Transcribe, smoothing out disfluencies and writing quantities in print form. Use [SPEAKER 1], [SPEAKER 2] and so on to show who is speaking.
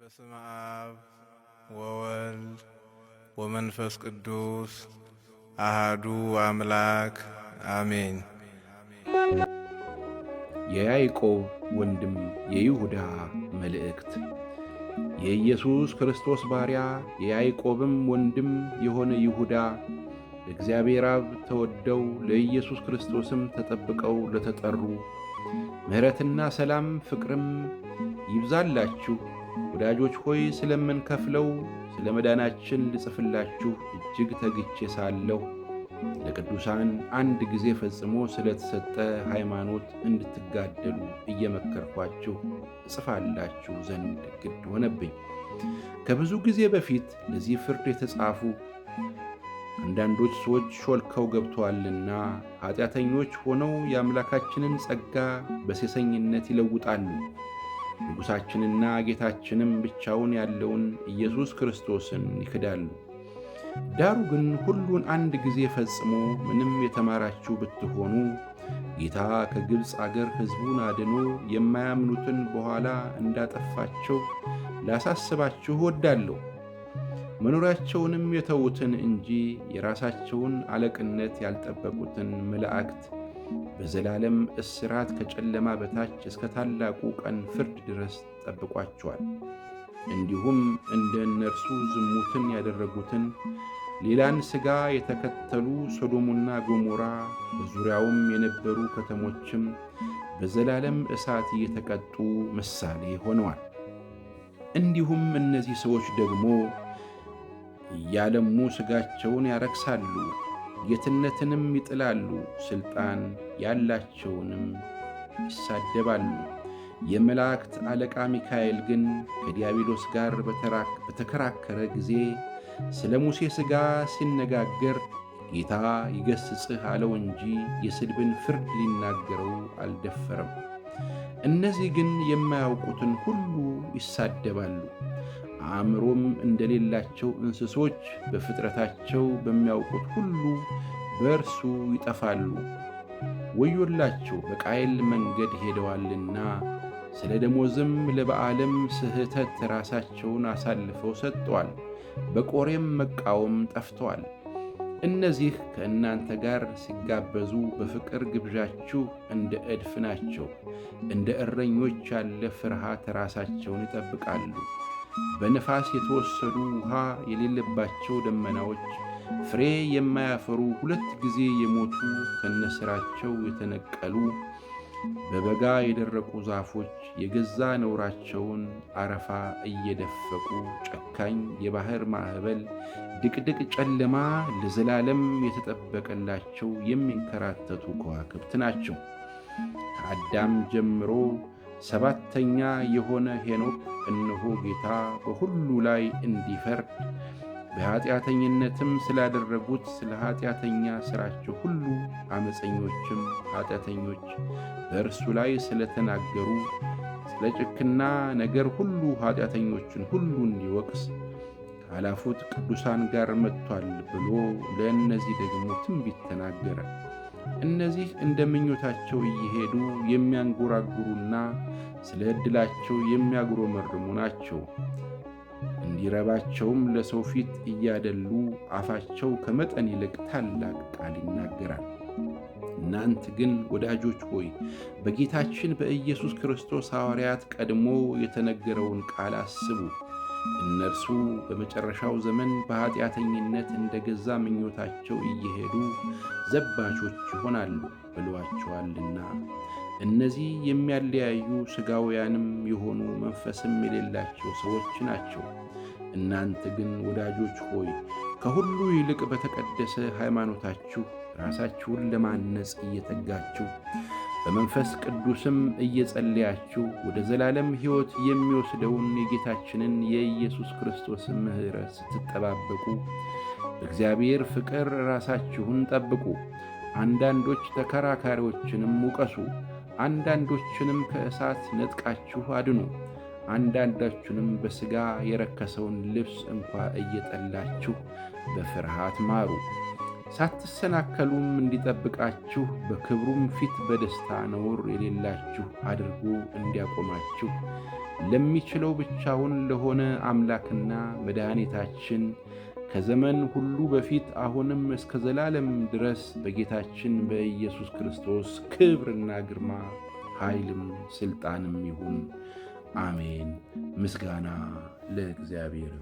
[SPEAKER 1] በስመ አብ ወወልድ ወመንፈስ ቅዱስ አሃዱ አምላክ አሜን።
[SPEAKER 2] የያዕቆብ ወንድም የይሁዳ መልእክት። የኢየሱስ ክርስቶስ ባሪያ የያዕቆብም ወንድም የሆነ ይሁዳ በእግዚአብሔር አብ ተወደው ለኢየሱስ ክርስቶስም ተጠብቀው ለተጠሩ ምሕረትና ሰላም ፍቅርም ይብዛላችሁ። ወዳጆች ሆይ፣ ስለምንከፍለው ስለ መዳናችን ልጽፍላችሁ እጅግ ተግቼ ሳለሁ ለቅዱሳን አንድ ጊዜ ፈጽሞ ስለተሰጠ ሃይማኖት እንድትጋደሉ እየመከርኳችሁ እጽፋላችሁ ዘንድ ግድ ሆነብኝ። ከብዙ ጊዜ በፊት ለዚህ ፍርድ የተጻፉ አንዳንዶች ሰዎች ሾልከው ገብተዋልና ኃጢአተኞች ሆነው የአምላካችንን ጸጋ በሴሰኝነት ይለውጣሉ። ንጉሣችንና ጌታችንም ብቻውን ያለውን ኢየሱስ ክርስቶስን ይክዳሉ። ዳሩ ግን ሁሉን አንድ ጊዜ ፈጽሞ ምንም የተማራችሁ ብትሆኑ ጌታ ከግብፅ አገር ሕዝቡን አድኖ የማያምኑትን በኋላ እንዳጠፋቸው ላሳስባችሁ እወዳለሁ። መኖሪያቸውንም የተዉትን እንጂ የራሳቸውን አለቅነት ያልጠበቁትን መላእክት በዘላለም እስራት ከጨለማ በታች እስከ ታላቁ ቀን ፍርድ ድረስ ጠብቋቸዋል። እንዲሁም እንደ እነርሱ ዝሙትን ያደረጉትን ሌላን ሥጋ የተከተሉ ሶዶሙና ገሞራ በዙሪያውም የነበሩ ከተሞችም በዘላለም እሳት እየተቀጡ ምሳሌ ሆነዋል። እንዲሁም እነዚህ ሰዎች ደግሞ እያለሙ ሥጋቸውን ያረክሳሉ፣ ጌትነትንም ይጥላሉ፣ ሥልጣን ያላቸውንም ይሳደባሉ። የመላእክት አለቃ ሚካኤል ግን ከዲያብሎስ ጋር በተከራከረ ጊዜ ስለ ሙሴ ሥጋ ሲነጋገር ጌታ ይገሥጽህ አለው እንጂ የስድብን ፍርድ ሊናገረው አልደፈረም። እነዚህ ግን የማያውቁትን ሁሉ ይሳደባሉ። አእምሮም እንደሌላቸው እንስሶች በፍጥረታቸው በሚያውቁት ሁሉ በእርሱ ይጠፋሉ። ወዮላቸው፣ በቃየል መንገድ ሄደዋልና፣ ስለ ደሞዝም ለበዓልም ስህተት ራሳቸውን አሳልፈው ሰጥተዋል። በቆሬም መቃወም ጠፍተዋል። እነዚህ ከእናንተ ጋር ሲጋበዙ በፍቅር ግብዣችሁ እንደ እድፍ ናቸው። እንደ እረኞች ያለ ፍርሃት ራሳቸውን ይጠብቃሉ። በነፋስ የተወሰዱ ውሃ የሌለባቸው ደመናዎች፣ ፍሬ የማያፈሩ ሁለት ጊዜ የሞቱ ከነሥራቸው የተነቀሉ በበጋ የደረቁ ዛፎች፣ የገዛ ነውራቸውን አረፋ እየደፈቁ ጨካኝ የባሕር ማዕበል፣ ድቅድቅ ጨለማ ለዘላለም የተጠበቀላቸው የሚንከራተቱ ከዋክብት ናቸው። ከአዳም ጀምሮ ሰባተኛ የሆነ ሄኖክ እነሆ ጌታ በሁሉ ላይ እንዲፈርድ በኀጢአተኝነትም ስላደረጉት ስለ ኀጢአተኛ ሥራቸው ሁሉ ዓመፀኞችም ኀጢአተኞች በእርሱ ላይ ስለተናገሩ ስለ ጭክና ነገር ሁሉ ኀጢአተኞችን ሁሉ እንዲወቅስ ከአላፉት ቅዱሳን ጋር መጥቷል ብሎ ለእነዚህ ደግሞ ትንቢት ተናገረ። እነዚህ እንደ ምኞታቸው እየሄዱ የሚያንጎራጉሩና ስለ ዕድላቸው የሚያጉረመርሙ ናቸው። እንዲረባቸውም ለሰው ፊት እያደሉ አፋቸው ከመጠን ይልቅ ታላቅ ቃል ይናገራል። እናንት ግን ወዳጆች ሆይ፣ በጌታችን በኢየሱስ ክርስቶስ ሐዋርያት ቀድሞ የተነገረውን ቃል አስቡ። እነርሱ በመጨረሻው ዘመን በኀጢአተኝነት እንደ ገዛ ምኞታቸው እየሄዱ ዘባቾች ይሆናሉ ብለዋቸዋልና። እነዚህ የሚያለያዩ ሥጋውያንም የሆኑ መንፈስም የሌላቸው ሰዎች ናቸው። እናንተ ግን ወዳጆች ሆይ፣ ከሁሉ ይልቅ በተቀደሰ ሃይማኖታችሁ ራሳችሁን ለማነጽ እየተጋችሁ በመንፈስ ቅዱስም እየጸለያችሁ ወደ ዘላለም ሕይወት የሚወስደውን የጌታችንን የኢየሱስ ክርስቶስ ምሕረት ስትጠባበቁ በእግዚአብሔር ፍቅር ራሳችሁን ጠብቁ። አንዳንዶች ተከራካሪዎችንም ውቀሱ፣ አንዳንዶችንም ከእሳት ነጥቃችሁ አድኑ። አንዳንዳችሁንም በሥጋ የረከሰውን ልብስ እንኳ እየጠላችሁ በፍርሃት ማሩ። ሳትሰናከሉም እንዲጠብቃችሁ በክብሩም ፊት በደስታ ነውር የሌላችሁ አድርጎ እንዲያቆማችሁ ለሚችለው ብቻውን ለሆነ አምላክና መድኃኒታችን ከዘመን ሁሉ በፊት አሁንም እስከ ዘላለም ድረስ በጌታችን በኢየሱስ ክርስቶስ ክብርና ግርማ ኃይልም ሥልጣንም ይሁን፣ አሜን። ምስጋና ለእግዚአብሔር።